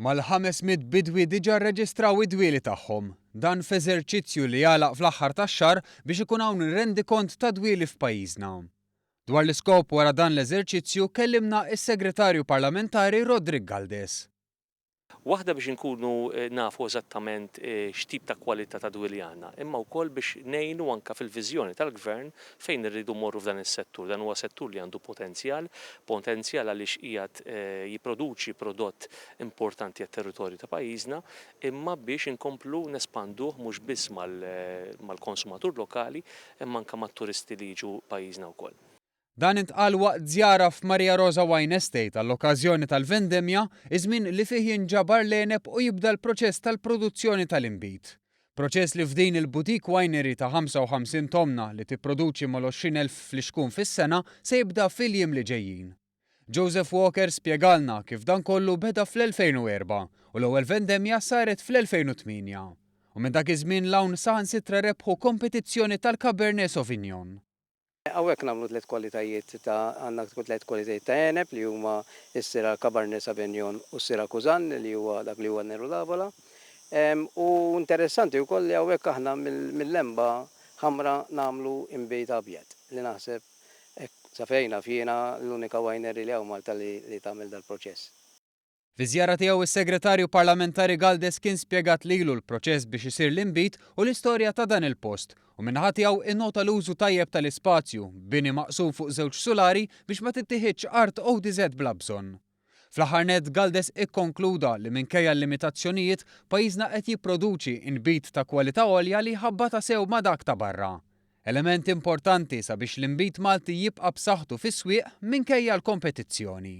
Mal-500 bidwi diġà rreġistraw id-dwieli tagħhom. Dan f'eżerċizzju li jagħlaq fl-aħħar tax-xahar biex ikun hawn rendikont ta' dwieli f'pajjiżna. Dwar l-iskop wara dan l-eżerċizzju kellimna s-Segretarju Parlamentari Roderick Galdes. Waħda biex inkunu nafu eżattament x'tip ta' kwalità ta' dwieli għandna, imma wkoll biex ngħinu anke fil-viżjoni tal-Gvern fejn irridu mmorru f'dan is-settur. Dan huwa settur li għandu potenzjal, potenzjal għaliex qiegħed jipproduċi prodott importanti għat-territorju ta' pajjiżna, imma biex inkomplu nespanduh mhux biss mal-konsumatur lokali, imma anke mat-turisti li jiġu pajjiżna wkoll. Dan intqal waqt żjara f'Maria Rosa Wine Estate għall-okkażjoni tal-vendemmja, iż-żmien li fih jinġabar l-għeneb u jibda l-proċess tal-produzzjoni tal-inbid. Proċess li f'din il-boutique winery ta' 55 tomna li tipproduċi mal-20,000 flixkun fis-sena se jibda fil-jiem li ġejjin. Joseph Walker spjegalna kif dan kollu beda fl-2004 u l-ewwel vendemmja saret fl-2008. U minn dak iż-żmien 'l hawn saħansitra rebħu kompetizzjoni tal-Cabernet Sauvignon. Hawnhekk nagħmlu tlett kwalitajiet ta' għandna tlett kwalitajiet ta' għeneb li huma s-Syrah Cabernet Sauvignon u s-Siracusan li huwa dak li huwa Nero d'Avola. U interessanti wkoll li hawnhekk aħna mill-lemba ħamra nagħmlu inbid abjad li naħseb hekk sa fejn naf jiena l-unika winery li hawn Malta li tagħmel dal-proċess. Fiż-żjara tiegħu is-Segretarju Parlamentari Galdes kien spjegat lilu l-proċess biex isir l-inbid u l-istorja ta' dan il-post u min-naħa tiegħu innota l-użu tajjeb tal-ispazju, b'bini maqsum fuq żewġ sulari biex ma tittiħidx art ODZ bla bżonn. Fl-aħħar nett Galdes ikkonkluda li minkejja l-limitazzjonijiet, pajjiżna qed jipproduċi inbid ta' kwalità għolja li jħabbatha sew ma' dak ta' barra. Element importanti sabiex l-inbid Malti jibqa' b'saħħtu fis-swieq minkejja l-kompetizzjoni.